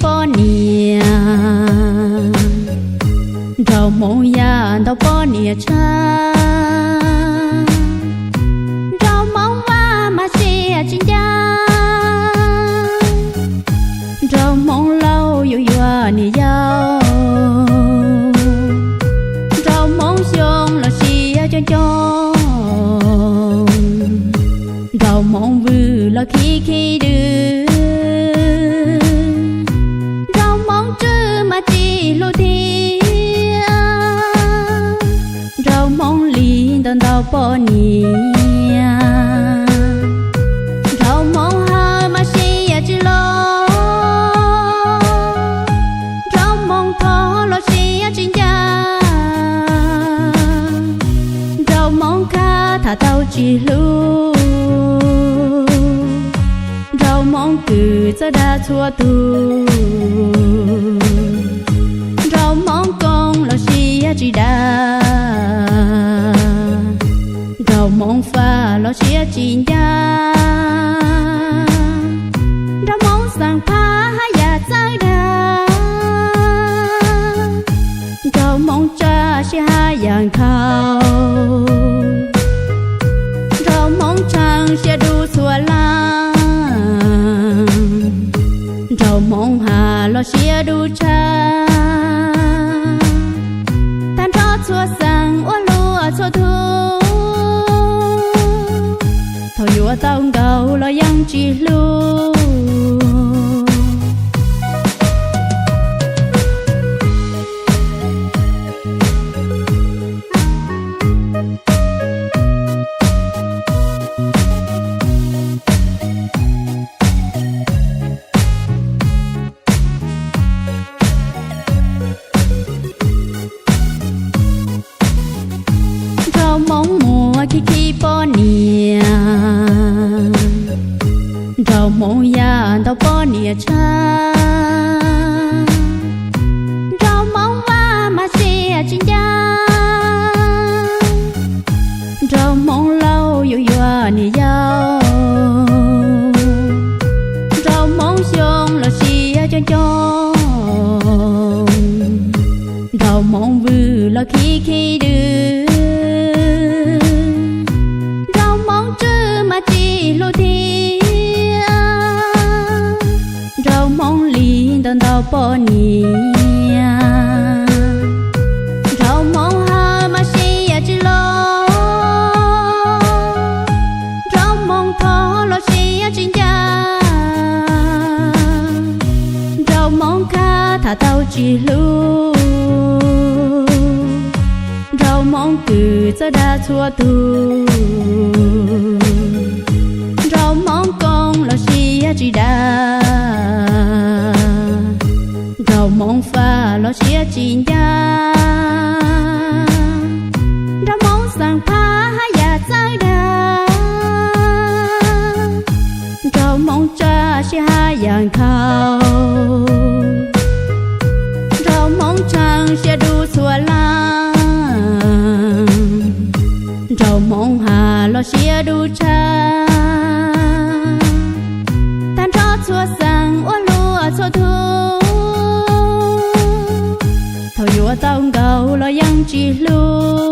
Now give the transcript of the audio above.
poj niam. Nraug Hmoob yam ntau poj niam tshaj, nraug Hmoob vaj mas siab tsis ncaj, nraug Hmoob laus yuav yuav niam yau, nraug Hmoob xyoo los siab coob coob, nraug Hmoob vwm los khib khib dwb, nraug Hmoob tswj mas tsis hlub thiab, nraug Hmoob li ntau ntau poj niam, nraug Hmoob hawm mas siab tsis los, nraug Hmoob thov los siab tsis ncaj, nraug Hmoob khab tham tau tsis hlub, nraug Hmoob kws txawj dag txhua tus, nraug Hmoob koom los siab tsis dag, nraug Hmoob faj los siab tsis ncaj, nraug Hmoob xeem phab haj yam txawj dag, nraug Hmoob tsa siab haj yam nkhaus, nraug Hmoob tshee siab dub txhua leej, nraug Hmoob has los siab dub tshaj, tag nrho txhua xeem ua luaj txhua tug, thaum yuav tau nkaus los yeej tsis hlub. Nraug Hmoob muaj khib khib poj niam, nraug Hmoob yam ntau poj niam tshaj, nraug Hmoob vaj mas siab tsis ncaj, nraug Hmoob laus yuav yuav niam yau, nraug Hmoob xyoo los siab coob coob, nraug Hmoob vwm los khib khib dwb, nraug Hmoob tswj mas tsis hlub thiab, nraug Hmoob li ntau ntau poj niam, nraug Hmoob hawm mas siab tsis los, nraug Hmoob thov los siab tsis ncaj, nraug Hmoob khab tham tau tsis hlub, nraug Hmoob kws txawj dag txhua tus, nraug Hmoob koom los siab tsis dag, nraug Hmoob faj los siab tsis ncaj, nraug Hmoob xeem phab haj yam txawj dag, nraug Hmoob tsa siab haj yam nkhaus, nraug Hmoob tshee siab dub txhua leej, nraug Hmoob has los siab dub tshaj, tag nrho txhua xeem ua luaj txhua tug, thaum yuav tau nkaus los yeej tsis hlub.